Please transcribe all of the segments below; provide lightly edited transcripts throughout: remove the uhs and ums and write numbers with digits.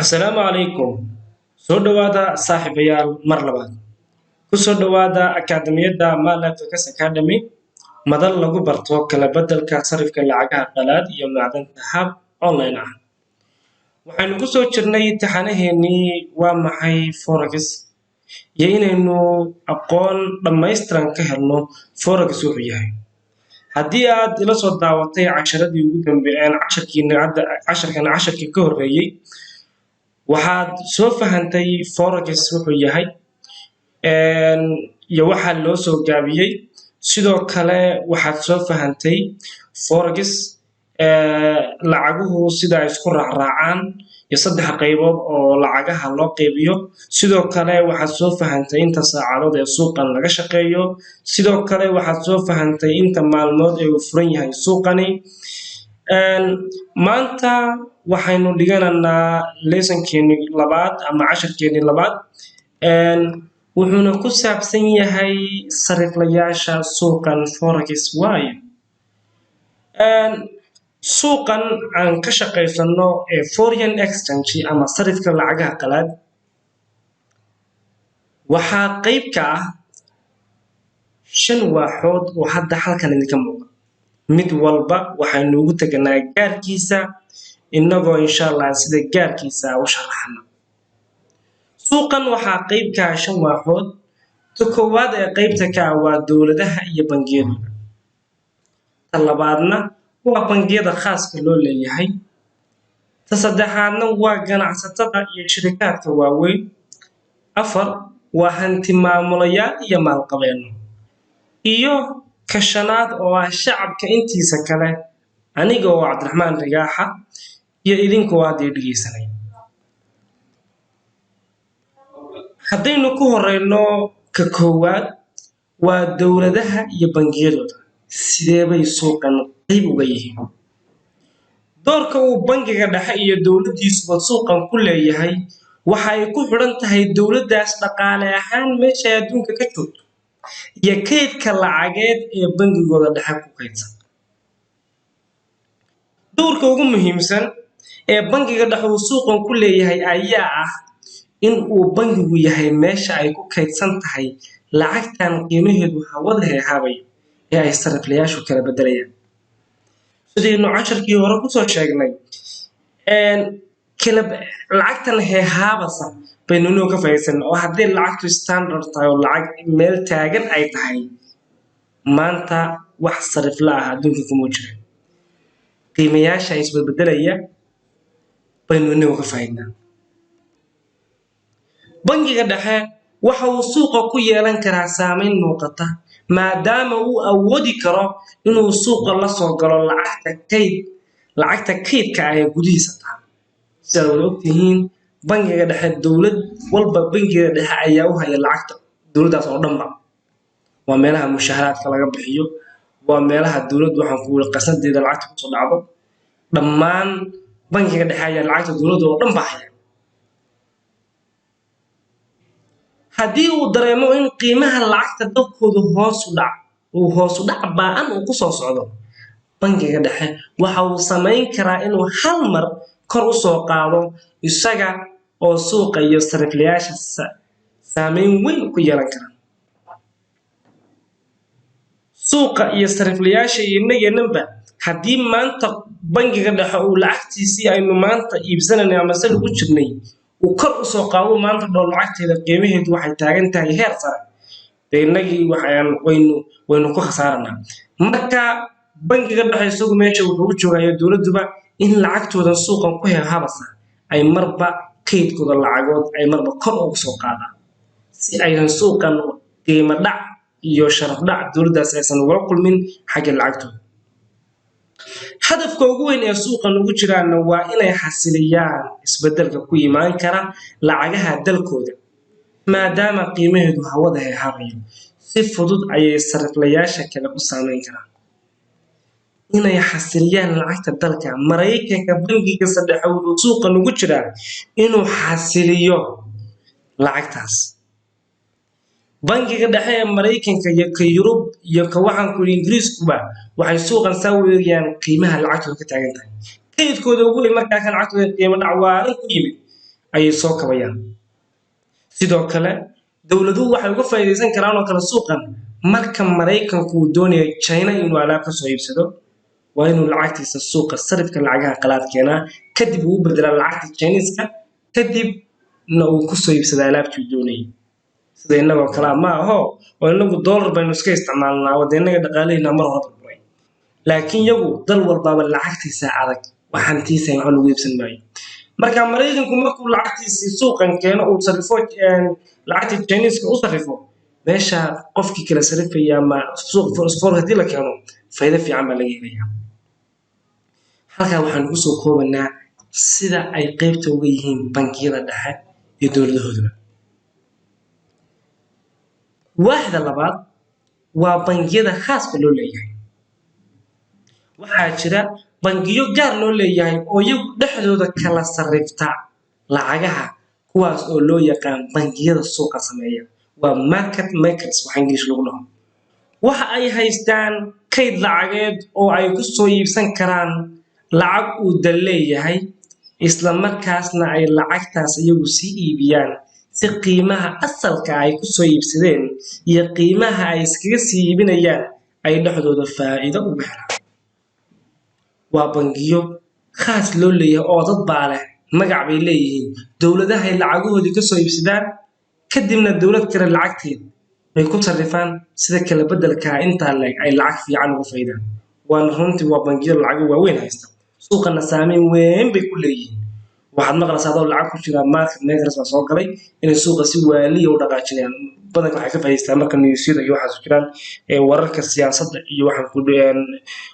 Assalaamu calaykum. Soo dhowaada, saaxiibayaal, mar labaad. Ku soo dhowaada Akaademiyadda Malafx Academy, madal lagu barto kala beddelka sarifka lacagaha qalaad iyo macdanta hab online ah. Waxaynu ku soo jirnay taxanaheennii "Waa maxay forex?" iyo inaynu aqoon dhammaystiran ka helno forex wuxuu yahay. Haddii aad ila soo daawatay casharadii ugu dambeeyeen, casharkiina hadda, casharkan casharkii ka horreeyey, waxaad soo fahantay forex wuxuu yahay iyo waxa loo soo gaabiyey. Sidoo kale waxaad soo fahantay forex lacaguhu sida ay isku raacraacaan iyo saddex qaybood oo lacagaha loo qaybiyo. Sidoo kale waxaad soo fahantay inta saacadood ee suuqan laga shaqeeyo. Sidoo kale waxaad soo fahantay inta maalmood ee uu furan yahay suuqani. Maanta waxaynu dhiganaynaa lessonkeeni labaad ama casharkeeni labaad, wuxuuna ku saabsan yahay sariflayaasha suuqan forex. Waayo, suuqan aan ka shaqaysano ee foreign exchange ama sarifka lacagaha qalaad waxaa qayb ka ah shan waaxood oo hadda halkan idinka muuqa. Mid walba waxaynu ugu teganaa gaarkiisa, innagoo insha Allah sida gaarkiisa u sharaxno. Suuqan waxaa qayb ka ah shan waaxood. Ta koowaad ee qaybta ka ah waa dowladaha iyo bangiyadooda. Ta labaadna waa bangiyada khaaska loo leeyahay. Ta saddexaadna waa ganacsatada iyo shirikaadka waaweyn. Afar waa hanti maamulayaal iyo maalqabeeno. Iyo ka shanaad oo ah shacabka intiisa kale, aniga oo Cabdiraxmaan Rigaaxa iyo idinkoo hadda dhegeysanaya. Haddaynu ku horeyno ka koowaad, waa dowladaha iyo bangiyadooda. Sidee bay suuqan qayb uga yihiin? Doorka uu bangiga dhexe iyo dowladdiisuba suuqan ku leeyahay waxa ay ku xidhan tahay dowladdaas dhaqaale ahaan meesha ay adduunka ka joogto iyo kaydka lacageed ee bangigooda dhexe ku kaydsan. Doorka ugu muhiimsan ee bangiga dhexe uu suuqan ku leeyahay ayaa ah in uu bangigu yahay meesha ay ku kaydsan tahay lacagtan qiimaheedu hawada heehaabayo ee ay sariflayaashu kala beddelayaan. Sidaynu casharkii hore kusoo sheegnay, kala lacagtan heehaabasa baynu inuu ka faa'iidaysan, oo haddii lacagtu standard tahay oo lacag meel taagan ay tahay, maanta wax sarifla ah adduunka kuma jira. Qiimayaasha isbedbedelaya baynu inagu ka faa'iidnaa. Bangiga dhexe waxa uu suuqa ku yeelan karaa saameyn muuqata, maadaama uu awoodi karo inuu suuqa la soo galo lacagta kayd, lacagta kaydka ah ee gudihiisa taal. Sidaad wada ogtihiin, bangiga dhexe, dowlad walba bangiga dhexe ayaa u haya lacagta dowladdaas oo dhanba. Waa meelaha mushaharaadka laga bixiyo, waa meelaha dowladdu, waxaan ku yiri, qasadeeda lacagta kusoo dhacdo. Dhammaan bangiga dhexe ayaa lacagta dowladda oo dhan ba haya. Haddii uu dareemo in qiimaha lacagta dalkoodu hoos u dhac, uu hoos u dhac ba'an uu kusoo socdo, bangiga dhexe waxa uu samayn karaa inuu hal mar kor u soo qaado, isaga oo suuqa iyo sariflayaasha saameyn weyn ku yeelan kara. Suuqa iyo sariflayaasha iyo innageenanba, haddii maanta bangiga dhexe uu lacagtiisii aynu maanta iibsananay ama sal ugu jirnay uu kor u soo qaado, maanta dhool lacagteeda qiimaheedu waxay taagan tahay heer sare, dee innagii waxaan waynu ku khasaaranaa. Marka bangiga dhexe isagu meesha wuxuu u joogayo dowladduba in lacagtoodan suuqan ku heehaabasa ay marba kaydkooda lacagood ay marba kor ugu soo qaadaan, si aysan suuqan qiimo dhac iyo sharaf dhac dowladdaas aysan ugala kulmin xagga lacagtooda. Hadafka ugu weyn ee suuqan ugu jiraanna waa inay xasiliyaan isbeddelka ku imaan kara lacagaha dalkooda, maadaama qiimaheedu hawada heehaabayo, si fudud ayay sariflayaasha kale u saameyn karaan. Inay xasiliyaan lacagta dalka Maraykanka, bangiga dhexe wuxuu suuqan ugu jiraa inuu xasiliyo lacagtaas. Bangiga dhexe ee Maraykanka iyo ka Yurub iyo ka, waxaan ku yidhi, Ingiriiskuba waxay suuqan saa u eegayaan qiimaha lacagtooda ka taagan tahay, kaydkooda ugu weyn. Markaa kan lacagtooda qiimo dhac waalan ku yimid. Ayay soo kabayaan. Sidoo kale dowladuhu waxay uga faa'iidaysan karaan oo kale suuqan marka Maraykanku uu doonayo China inuu alaab ka soo iibsado, waa inuu lacagtiisa suuqa sarifka lacagaha qalaad keenaa, kadib uu u bedelaa lacagta Chineeska, kadibna uu kusoo iibsadaa alaabtii uu doonayay. Sida innagoo kalea ma aho, oo inagu dollar baynu iska isticmaalnaa, wada innaga dhaqaalahayna mar hore burburay. Laakiin iyagu dal walbaaba lacagtiisa adag, waxantiisa wax lagu iibsan maayo. Marka Maraykanku markuu lacagtiisii suuqan keeno, uu sarifo, lacagtii Chineeska u sarifo, meesha qofkii kala sarifaya ama suuq forex haddii la keeno, faa'iido fiican baa laga helayaa. Halkaa waxaanu kusoo koobanaa sida ay qeybta uga yihiin bangiyada dhexe iyo dowladahooduba. Waaxda labaad waa bangiyada khaaska loo leeyahay. Waxaa jira bangiyo gaar loo leeyahay oo iyagu dhexdooda kala sarrifta lacagaha, kuwaas oo loo yaqaan bangiyada suuqa sameeya, waa market makers waxa English lagu dhaho. Waxa ay haystaan kayd lacageed oo ay ku soo iibsan karaan lacag uu dal leeyahay, isla markaasna ay lacagtaas iyagu sii iibiyaan, si qiimaha asalka ay ku soo iibsadeen iyo qiimaha ay iskaga sii iibinayaan ay dhexdooda faa'iido uga helaan. Waa bangiyo khaas loo leeyahay oo dad baa leh, magac bay leeyihiin. Dowladahay lacagahoodii kasoo iibsadaan, kadibna dowlad kale lacagteed bay ku sarrifaan, sida kala beddelkaa intaa leeg ay lacag fiican uga faydaan. Waana runtii waa bangiyo lacago waaweyn haysta, suuqana saameyn weyn bay ku leeyihiin. Waxaad maqlaysaa adoo lacag ku jira, market makers baa soo galay, inay suuqa si waaliya u dhaqaajinayaan. Badanka waxay ka faa'iidaystaan marka newsyada iyo waxaas jiraan, ee wararka siyaasadda iyo waxaan ku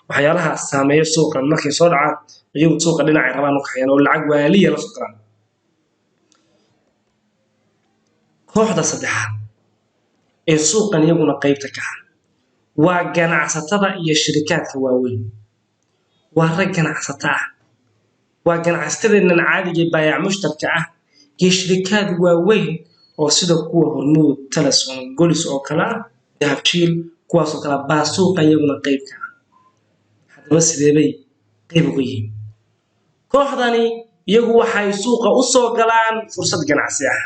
waxyaalaha saameeya suuqa markay soo dhacaan, iyagu suuqa dhinacay rabaan u kaxeeyaan oo lacag waaliya la soo galaan. Kooxda saddexaad ee suuqan iyaguna qaybta ka ah waa ganacsatada iyo shirikaadka waaweyn. Waa rag ganacsato ah, waa ganacsatadeennan caadiga ee baayac mushtarka ah iyo shirikaad waaweyn oo sida kuwa Hormuud, Telesom, Golis oo kale ah, Dahabshiil, kuwaas oo kale ah baa suuqa iyaguna qayb ka ah. Haddaba sidee bay qayb uga yihiin kooxdani? Iyagu waxay suuqa u soo galaan fursad ganacsi ah.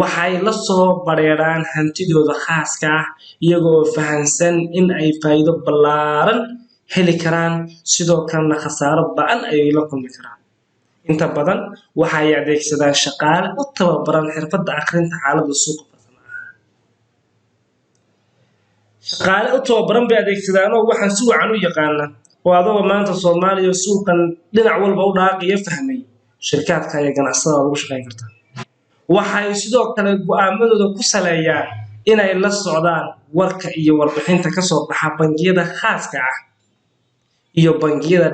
Waxay la soo bareeraan hantidooda khaaska ah, iyagoo fahansan in ay faa'iido ballaaran heli karaan, sidoo kalena khasaaro ba'an ay la kulmi karaan. Inta badan waxay adeegsadaan shaqaale u tababaran xirfadda akhrinta xaaladda suuqa farsamo ahaan. Shaqaale u tababaran bay adeegsadaan oo waxaan si wacan u yaqaana, oo adagoo maanta Soomaaliya suuqan dhinac walba u dhaaqiyo fahmay, shirkaadka iyo ganacsatada waad ugu shaqayn kartaa. Waxay sidoo kale go'aamadooda ku saleeyaan inay la socdaan warka iyo warbixinta kasoo baxa bangiyada khaaska ah iyo bangiyada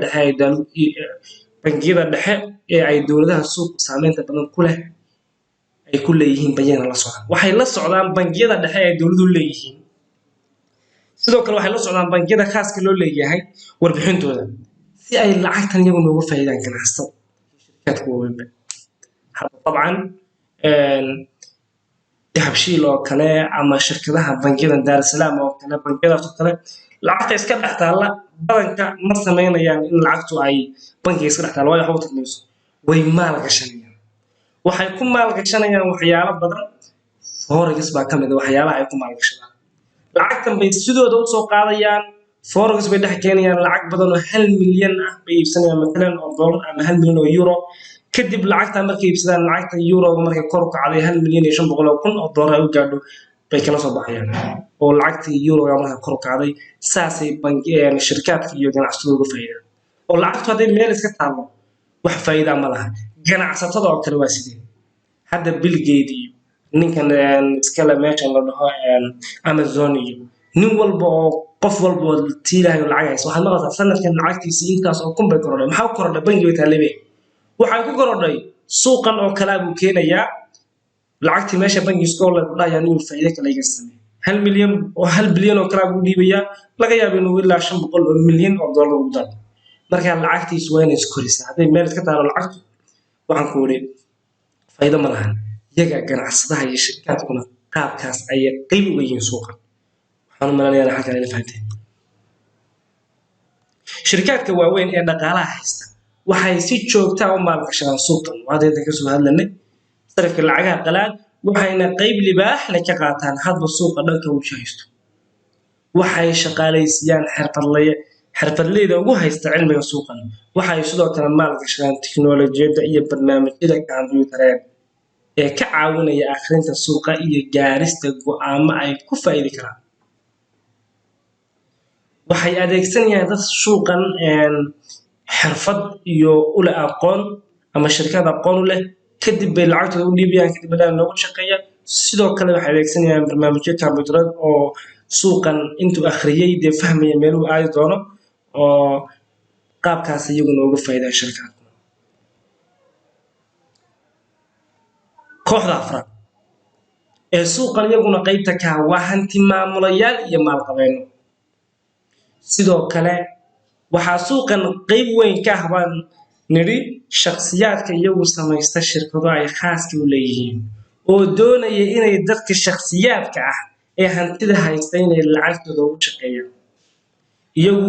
dhexe ee ay dowladaha suuqa saameynta badan ku leh ay ku leeyihiin. Bangiyada la socdaan, waxay la socdaan bangiyada dhexe ee dowladuhu leeyihiin. Sidoo kale waxay la socdaan bangiyada khaaska loo leeyahay warbixintooda, si ay lacagtan iyagu nooga faa'iidaan, ganacsatada, shirkaadka waaweynba. Hadda dabcan Dahabshiil oo kale ama shirkadaha bangiyada Daarusalaam oo kale, bangiyadaas oo kale lacagta iska dhex taalla badanka ma sameynayaan in lacagtu ay bangiga iska dhex taalla, waayo waxba u tarmayso. Way maal gashanayaan. Waxay ku maal gashanayaan waxyaalo badan. Forex baa ka mid ah waxyaalaha ay ku maal gashadaan. Lacagtan bay sidooda usoo qaadayaan, forex bay dhex keenayaan. Lacag badan oo 1 milyan ah bay iibsanayaan matalan oo dollar ama 1 milyan oo euro. Kadib lacagtaa markay iibsadaan, lacagta euroga markay kor u kacday 1,500,000 oo dollar ay u gaadho, bay kala soo baxayaan oo lacagtii euroga marka kor u kacday. Saasay bangi shirkaadka iyo ganacsatada uga faa'iidaan, oo lacagtu hadday meel iska taallo wax faa'iidaa ma laha. Ganacsatada oo kale waa sidee? Hadda Bill Gates iyo ninkan iskale meeshan la dhaho Amazon iyo nin walba oo qof walba oo tiilahayo lacag haysa, waxaad maqlaysaa sanadkan lacagtiisii intaas oo kun bay korodhay. Maxaa ku korodhay? Bangi bay taallebe. Waxay ku korodhay suuqan oo kalaa buu keenayaa lacagtii meesha bangi iska ku dhahayaan inuu faa'iido kale iga sameeyo. 1 milyan oo 1 bilyan oo kalaa buu dhiibayaa, laga yaabo inuu ilaa 500 milyan oo dollar ugu daro. Marka lacagtiisu waa inay iskorisaa. Hadday meel iska taalo lacagtu, waxaan ku idhi, faa'iido ma lahan. Iyaga ganacsadaha iyo shirkaadkuna qaabkaas ayay qayb uga yihiin suuqa. Waxaan u maleynayaa halkan ila fahanteen. Shirkaadka waaweyn ee dhaqaalaha haysta waxay si joogta ah u maalgashadaan suuqan. Waa hadda intaan kasoo hadlanay. Sarifka lacagaha qalaad waxayna qayb libaax leh ka qaataan hadba suuqa dhanka uu haysto. Waxay shaqaalaysiiyaan xirfadleyda ugu haysta cilmiga suuqan. Waxay sidoo kale maalgashadaan tiknoolajiyadda iyo barnaamijyada kombiyuutareed ee ka caawinaya akhrinta suuqa iyo gaarista go'aamo ay ku faa'iidi karaan. Waxay adeegsanayaan dad suuqan xirfad iyo u leh aqoon ama shirkad aqoon u leh, kadib bay lacagtooda u dhiibayaan, kadib baa loogu shaqeeya. Sidoo kale waxay adeegsanayaan barnaamijyo kombiyuutareed oo suuqan intuu akhriyay dee fahmaya meeluu aadi doono, oo qaabkaas iyaguna uga faa'iidaan shirkadda. Kooxda afraad ee suuqan iyaguna qaybta ka ah waa hanti maamulayaal iyo maalqabeeno. Sidoo kale waxaa suuqan qayb weyn ka ah, baan nidhi, shakhsiyaadka iyagu samaysta shirkado ay khaaska u leeyihiin oo doonaya inay dadka shakhsiyaadka ah ee hantida haysta inay lacagtooda ugu shaqeeyaan, iyagu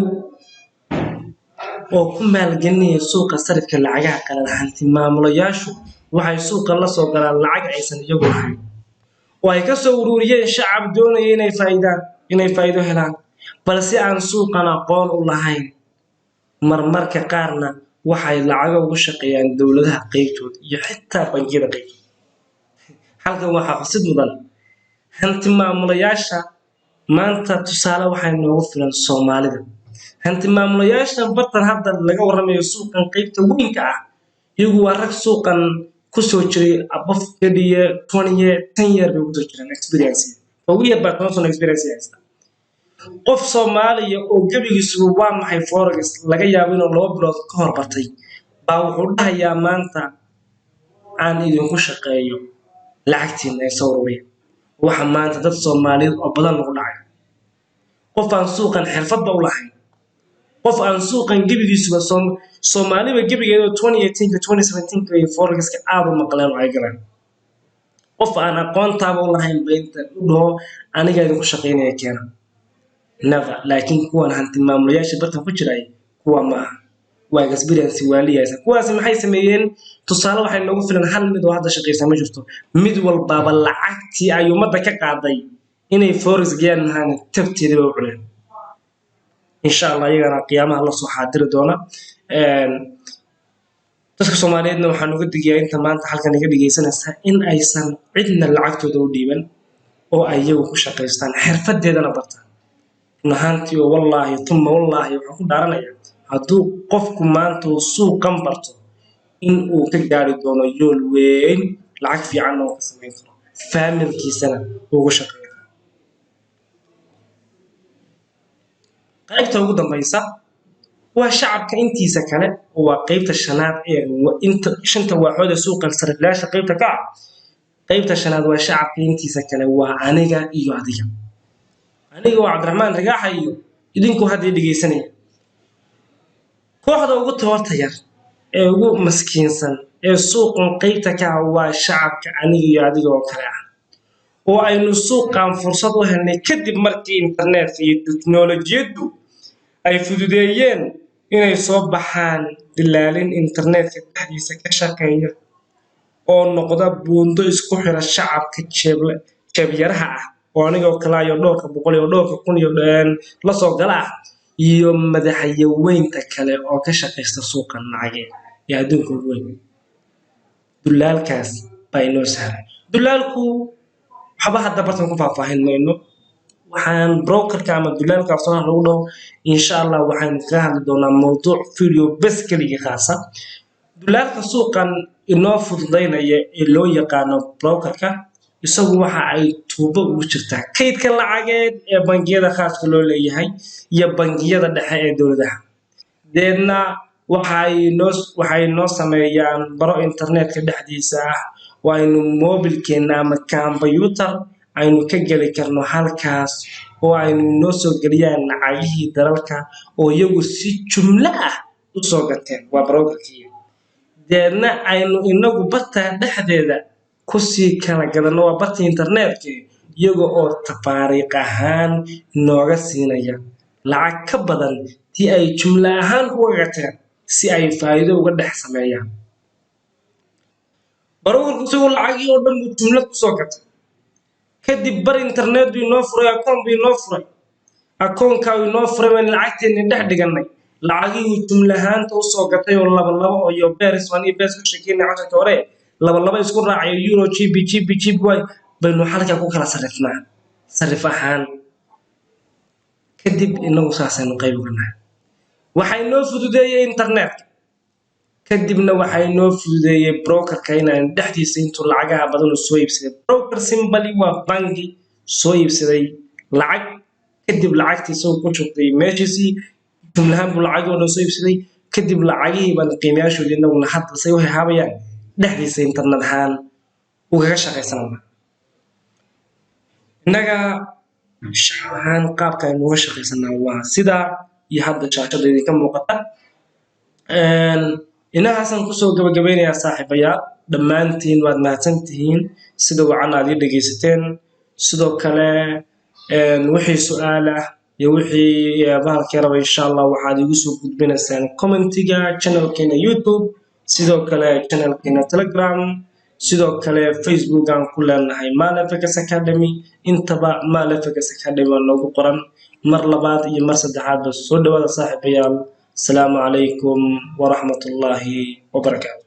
oo ku maalgelinaya suuqa sarifka lacagaha qalaad. Hanti maamulayaashu waxay suuqa la soo galaan lacag aysan iyagu lahayn oo ay ka soo ururiyeen shacab doonaya inay faa'iido helaan, balse aan suuqan aqoon u lahayn. Marmarka qaarna waxay lacago ugu shaqeeyaan dowladaha qaybtooda iyo xitaa bangiyada qaybtooda. Halkan waxaa xusid mudan hanti maamulayaasha maanta tusaale waxay noogu filan Soomaalida. Hanti maamulayaashan bartan hadda laga warramayo suuqan qaybta weynka ah, iyagu waa rag suuqan kusoo jiray above 30 year, 20 year, 10 year bay kusoo jiraan experience. Ugu yar baa 10 sano experience haysta. Qof Soomaaliya oo gebigiisuba waa maxay forex laga yaabo inuu 2 bilood ka hor bartay baa wuxuu dhahayaa maanta aan idinku shaqeeyo lacagtiina ee soo ururiya. Waxa maanta dad Soomaaliyeed oo badan lagu dhacay, qof aan suuqan xirfadba u lahayn, qof aan suuqan gebigiisuba, Soomaaliba gebigeeda 2018 2017 ay forexka aad u maqleen oo ay galeen, qof aan aqoontaaba u lahayn ba inta u dhaho aniga idinku shaqeynaya keena, never. Laakiin kuwan hanti maamulayaasha bartan ku jiray kuwa ma aha, waa experience waaliyaysa. Kuwaasi maxay sameeyeen? Tusaale waxay noogu filan hal mid oo hadda shaqeysa ma jirto. Mid walbaaba lacagtii ay ummadda ka qaaday inay forex geeyaan mahaana tabteedii bay u cuneen. Insha Allah iyagana qiyaamaha la soo xaadiri doona. Dadka Soomaaliyeedna waxaan uga digayaa inta maanta halkan iga dhegeysanaysa in aysan cidna lacagtooda u dhiiban oo ay iyagu ku shaqaystaan, xirfadeedana bartaan. Run ahaantii oo wallaahi tuma wallaahi waxaan ku dhaaranayaa hadduu qofku maanta uu suuqan barto in uu ka gaari doono yool weyn, lacag fiicanna uu ka samayn karo, faamilkiisana ugu shaqeyn karo. Qaybta ugu dambaysa waa shacabka intiisa kale, oo waa qaybta shanaad ee inta shanta waaxood ee suuqa sariflayaasha qaybta ka ah. Qaybta shanaad waa shacabka intiisa kale, waa aniga iyo adiga, aniga waa Cabdiraxmaan Rigaaxa iyo idinku hadda i dhegeysanaya. Kooxda ugu tabarta yar ee ugu maskiinsan ee suuqan qaybta ka ah waa shacabka aniga iyo adiga oo kale ah, oo aynu suuqan fursad u helnay kadib markii internetka iyo teknoolojiyaddu ay fududeeyeen inay soo baxaan dilaalin internetka dhexdiisa ka shaqeeya oo noqda buundo isku xira shacabka jeebyaraha ah oo anigoo kale iyo dhowrka boqol iyo dhowrka kun iyo la soo gala ah iyo madaxyaweynta kale oo ka shaqaysta suuqan lacageed ee adduunka ugu weyn. Dulaalkaas baa inoo sahlan. Dulaalku waxba hadda bartan ku faahfaahin mayno. Waxaan brokerka ama dulaalka af Soomaali lagu dhaho insha Allah waxaan kaga hadli doonaa mowduuc video bes keligii khaasa. Dulaalka suuqan inoo fududaynaya ee loo yaqaano brokerka, isagu waxa ay tuubo ugu jirtaa kaydka lacageed ee bangiyada khaaska loo leeyahay iyo bangiyada dhexe ee dowladaha. Deedna waxay noo sameeyaan baro internetka dhexdiisa ah oo aynu moobilkeena ama kombiyuutar aynu ka geli karno halkaas, oo aynu noo soo geliyaan lacagihii dalalka oo iyagu si jumlo ah u soo gateen, waa brokerkii. Deedna aynu inagu barta dhexdeeda kusii kala gadano, waa barta internetka, iyaga oo tafaariiq ahaan nooga siinaya lacag ka badan tii ay jumlo ahaan uga gateen si ay faa'iido uga dhex sameeyaan. Brokerku isagoo lacagii oo dhan buu jumlad kusoo gatay. Kadib bar internet buu inoo furay, akoon buu inoo furay. Akoonkaa uu inoo furay baan lacagteennii dhex dhigannay. Lacagihii uu jumlahaanta usoo gatay oo laba laba oo iyo pairs waan iyo pairs ka sheekeynay casharka hore, laba laba isku raacay, euro GBP, GBP JPY, baynu halkaa ku kala sarrifnaa sarrif ahaan. Kadib inagu saasaynu qayb uga nahay. Waxaa inoo fududeeyey internetka. Kadibna waxaa inoo fududeeyey brokerka inaan dhexdiisa intuu lacagaha badan uu soo iibsaday. Broker simply waa bangi soo iibsaday lacag, kadib lacagtii isagoo ku shubtay meeshiisii. Jumlahaan buu lacagii oo dhan soo iibsaday. Kadib lacagihii baan qiimayaashoodii inaguna hadda say u hehaabayaan dhexdiisa internet ahaan ugaga shaqaysanana. Innaga shacab ahaan qaabka aynu uga shaqaysanaa waa sidaa iyo hadda shaashada idinka muuqata. Inahaasaan kusoo gabagabeynayaa. Saaxiibayaal, dhammaantiin waad mahadsantihiin sida wacan aad ii dhegaysateen. Sidoo kale wixii su-aal ah iyo wixii bahalkii raba, insha Allah waxaad igu soo gudbinaysaan commentiga channelkeena YouTube, sidoo kale channelkeena Telegram, sidoo kale Facebook aan ku leenahay Malafex Academy. Intaba Malafex Academy waa noogu qoran. Mar labaad iyo mar saddexaadba soo dhawaada, saaxiibayaal. Asalaamu calaykum waraxmatullaahi wabarakaatu.